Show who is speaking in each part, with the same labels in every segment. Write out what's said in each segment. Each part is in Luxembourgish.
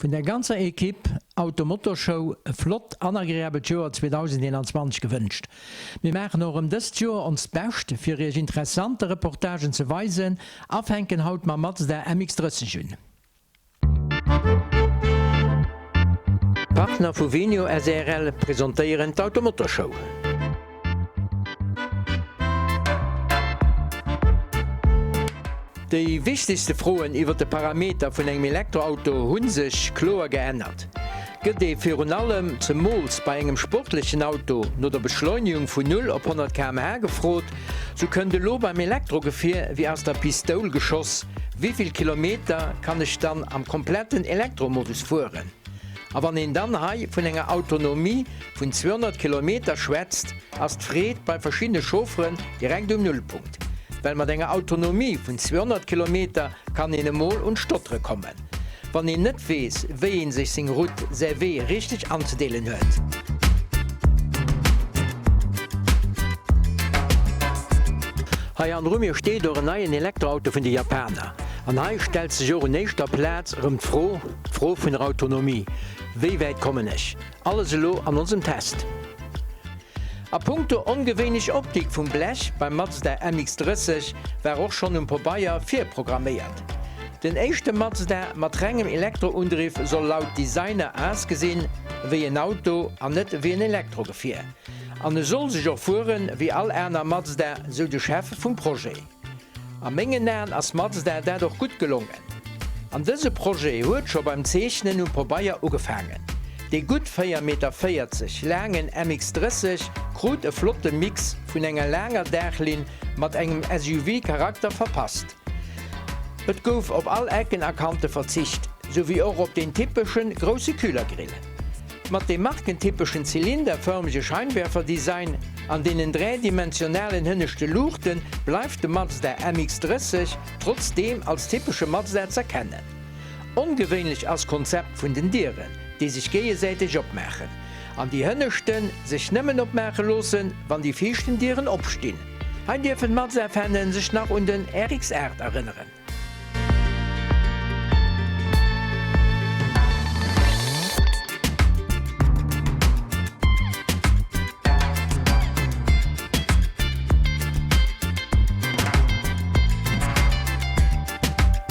Speaker 1: Vun der ganzer Equipe Auto-Motor-Show e flott an agreabelt Joer 2021 gewënscht. Mir maachen och erëm dëst Joer onst Bescht fir iech interessante Reportagen ze weisen a fänken haut mam Mazda MX-30 un. D'Partner vu Venio srl presentéieren d'Auto-Motor-Show. Déi wichtegste Froen iwwer de Parameter vun engem Elektroauto hu sech kloer geännert. Gëtt ee virun allem, zemools bei engem sportlechen Auto, no der Beschleunigung vun 0 op 100 km/h gefrot, sou kënnt elo beim Elektrogefier wéi aus der Pistoul geschoss, Wéivill Kilometer kann ech dann am kompletten Elektromodus fueren? A wann een dann hei vun enger Autonomie vun 200 Kilometer schwätzt, ass d'Freed bei verschiddene Chaufferen direkt um Nullpunkt. Well mat enger Autonomie vun 200 Kilometer kann een emol un d'Stottere kommen, wann een net weess, wéi een sech seng Route, säi Wee richteg anzedeelen huet. Hei hanneru mir steet och en neien Elektroauto vun de Japaner. An hei stellt sech och un éischter Plaz erëm d'Fro, d'Fro vun der Autonomie, Wéi wäit kommen ech? Alles elo an onsem Test. A punkto ongewéinlech Optik vum Blech beim Mazda MX-30 war och schonn um Pobeier virprogramméiert. Den éischte Mazda mat rengem Elektroundriff soll laut Designer ausgesinn wéi en Auto an net wéi en Elektrogefier. An e soll sech och fueren wéi all aner Mazda, sou de Chef vum Projet. A mengen Aen ass Mazda dat och gutt gelongen. An dëse Projet huet scho beim Zeechnen um Pobeier ugefaangen. Dee gutt 4,40 Meter laangen MX-30 krut e flotte Mix vun enger laanger Daachlinn mat engem SUV-Charakter verpasst. Et gouf op all Ecken a Kante verzicht, sou wéi och op deen typeschen grousse Kühlergrill. Mat dem markentypeschen zylinderförmege Scheinwerferdesign an deenen dräidimensionalen hënneschte Luuchte bleift de Mazda MX-30 trotzdeem als typesche Mazda z'erkennen. Ongewéinlech ass d'Konzept vun den Dieren, déi sech géigesäiteg opmaachen, an déi hënneschte sech nëmmen opmaache loossen, wann déi viischten Dieren opstinn. Hei dierfen d'Mazda-Fanen sech nach un den RX-8 erënneren.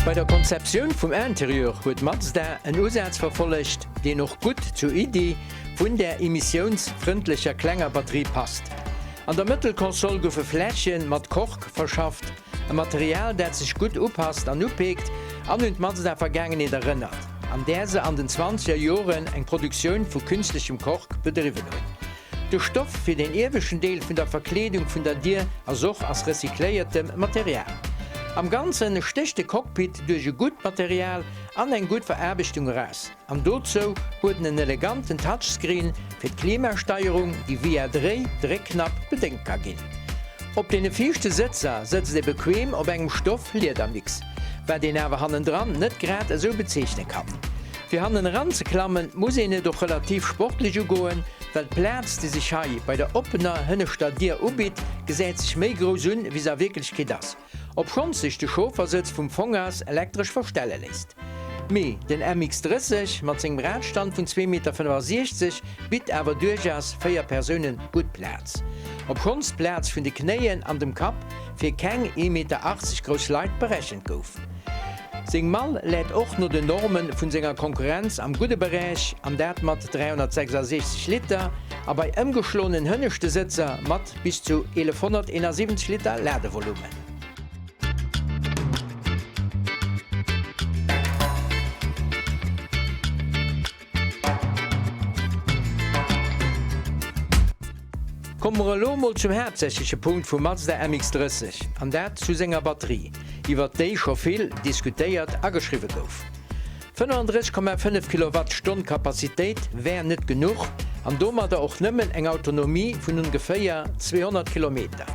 Speaker 1: Bei der Konzeptioun vum Interieur huet Mazda en Usaz verfollegt, deen och gutt zur Iddi vun där emissiounsfrëndlecher klenger Batterie passt. An der Mëttelkonsole goufe Fläche mat Kork verschafft, E Material, dat sech gutt upasst an upeekt an un d'Mazda-Vergaangenheet erënnert, an där se an den zwanzeger Joren eng Produktioun vu künstlechem Kork bedriwwen hunn. De Stoff fir den ieweschten Deel vun der Verkleedung vun der Dier ass och ass recycléiertem Material. Am Ganzen stécht de Cockpit duerch e gutt Material an eng gutt Veraarbechtung eraus. An dozou huet en en eleganten Touchscreen fir d'Klimasteierung, déi via Dréi Dréckknapp bedéngt ka ginn. Op deene viischte Sëtzer sëtzt ee bequem op engem Stoff-Lieder-Mix, wat een awer hannendran net grad esou bezeechne kann. Fir hannen eran ze klammen, muss een et och relativ sportlech ugoen, well d'Plaz, déi sech hei bei der oppener hënneschter Dier ubitt, gesäit sech méi grouss un, wéi se a Wierklechkeet ass. Obschonns sech de Chauffersëtz vum Fong aus elektresch verstelle léisst. Mee den MX-30 mat sengem Radstand vun 2,65 Meter bitt awer duerchaus 4 Persoune gutt Plaz. Obschonns d'Plaz vun de Knéien an dem Kapp fir keng 1,80 Meter grouss Leit berechent gouf. Seng Mall läit och no den Norme vun senger Konkurrenz am gudde Beräich, an dat mat 366 Liter a bei ëmgeschloenen hënneschte Sëtzer mat bis zu 1171 Liter Ladevolumen. Komme mer elo mol zum haaptsächleche Punkt vum Mazda MX-30, an dat zu senger Batterie, iwwert déi scho vill diskutéiert a geschriwwe gouf. 35,5 Kilowattstonn Kapazitéit wär net genuch an domadder och nëmmen eng Autonomie vun ongeféier 200 Kilometer.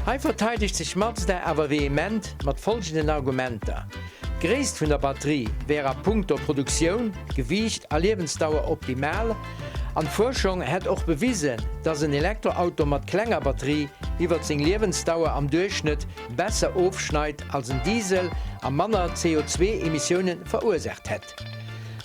Speaker 1: Hei verteidegt sech Mazda awer vehement mat folgenden Argumenter, D'Gréisst vun der Batterie wär a punkto Produktioun, Gewiicht a Liewensdauer optimal an d'Fuerschung hätt och bewisen, dass en Elektroauto mat klenger Batterie iwwert seng Liewensdauer am Duerchschnëtt besser ofschneit als en Diesel a manner CO2-Emissioune verursaacht hätt.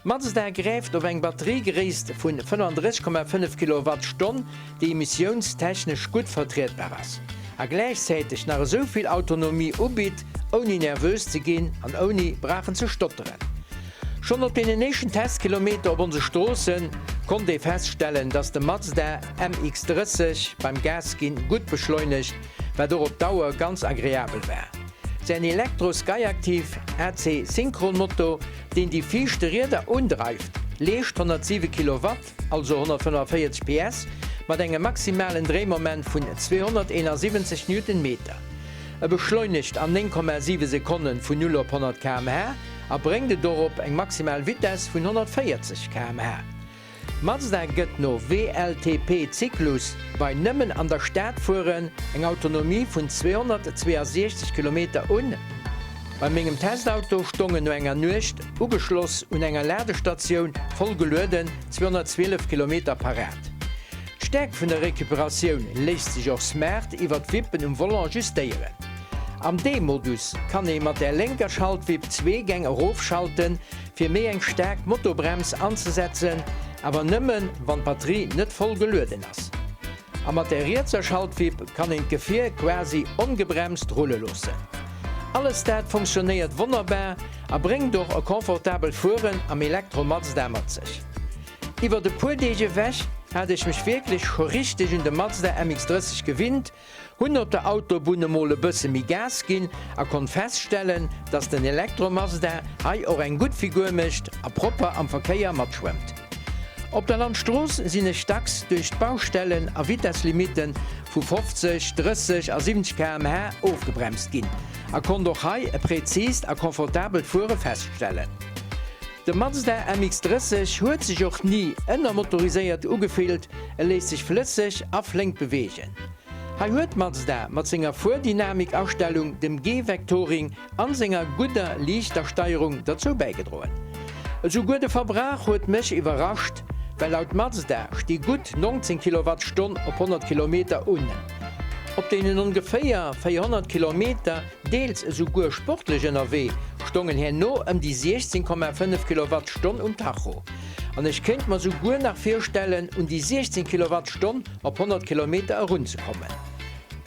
Speaker 1: Mazda gräift op eng Batteriegréisst vun 35,5 Kilowattstonn, déi emissiounstechnesch gutt vertrietbar ass a gläichzäiteg nach esou vill Autonomie ubitt, ouni nervös ze ginn an ouni brauchen ze stotteren. Schonn op deenen éischten Testkilometer op onse Stroosse konnt ee feststellen, dass de Mazda MX-30 beim Gas ginn gutt beschleunegt, wat och op Dauer ganz agreabel war. Säin Elektro-Skyactiv AC Synchron-Motor, deen déi viischte Rieder undreift, leescht 107 Kilowatt, also 145 PS, mat engem maximalen Dréimoment vun 271 Newtonmeter. E beschleunegt an 9,7 Sekonne vun 0 op 100 km/h a bréngt et och op eng maximal Vitess vun 140 km/h. Mazda gëtt no WLTP-Zyklus bei nëmmen an der Stad fueren eng Autonomie vun 262 Kilometer un. Bei mengem Testauto stongen no enger Nuecht, ugeschloss un enger Ladestatioun, voll gelueden, 212 Kilometer parat. D'Stäerkt vun der Recuperatioun léisst sech och smart iwwer d'Wippen um Volant justéieren. Am D-Modus kann ee mat der lénker Schaltwipp zwee Gäng erofschalten, fir méi eng staark Motorbrems anzesetzen, awer nëmmen, wann d'Batterie net voll gelueden ass. A mat der rietser Schaltwipp kann een d'Gefier quasi ongebremst rulle loossen. Alles dat funktionéiert wonnerbar a bréngt och e confortabelt Fueren am Elektro-Mazda mat sech. Iwwert e puer Deeg ewech hat ech mech wierklech scho richteg un de Mazda MX-30 gewinnt, Hunn op der Autobunn emol e bësse méi Gas ginn a konnt feststellen, dass den Elektro-Mazda hei och eng gutt Figur mécht a propper am Verkéier matschwëmmt. Op der Landstrooss sinn ech dacks duerch d'Baustellen a Vitesslimitten vu 50, 30 a 70 km/h ofgebremst ginn a konnt och hei e präzist a confortabelt Fuere feststellen. De Mazda MX-30 huet sech och ni ënnermotoriséiert ugefillt, e léisst sech flësseg a flénk beweegen. Hei huet Mazda mat senger Fuerdynamik-Astellung, dem G-Vectoring an senger gudder liichter Steierung derzou bäigedroen. Esouguer de Verbrauch huet mech iwwerrascht, well laut Mazda sti gutt 19 Kilowattstonn op 100 Kilometer un. Op deenen ongeféier 400 Kilometer, deels esouguer sportlech ënnerwee, stongen herno ëm déi 16,5 Kilowattstonn um Tacho. An ech kéint mer souguer nach virstellen, un déi 16 Kilowattstonn op 100 Kilometer erunzekommen.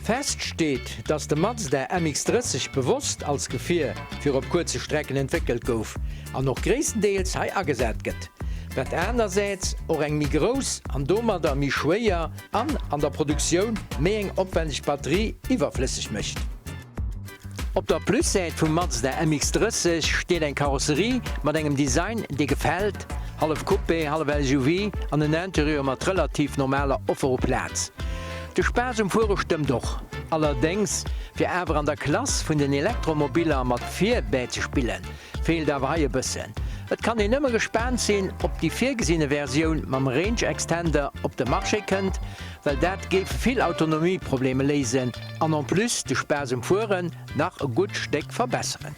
Speaker 1: Fest steet, dass de Mazda MX-30 bewosst als Gefier fir op kuerze Strecken entwéckelt gouf an och gréisstendeels hei agesat gëtt, wat anersäits och eng méi grouss an domadder méi schwéier an an der Produktioun méi eng opwänneg Batterie iwwerflësseg mécht. Op der Plussäit vum Mazda MX-30 steet eng Karosserie mat engem Design, dee gefält, hallef Coupé, hallef SUV an en Interieur mat relativ normaler Offer u Plaz. De Spaass um Fuere stëmmt och. Allerdéngs, fir awer an der Klass vun den Elektromobiller mat vir bäzespillen, feelt awer hei e bëssen. Et kann een nëmme gespaant sinn, ob déi virgesinne Versioun mam Range Extender op de Marché kënnt, well dat géif vill Autonomieprobleme léisen an en plus de Spaass um Fueren nach e gutt Stéck verbesseren.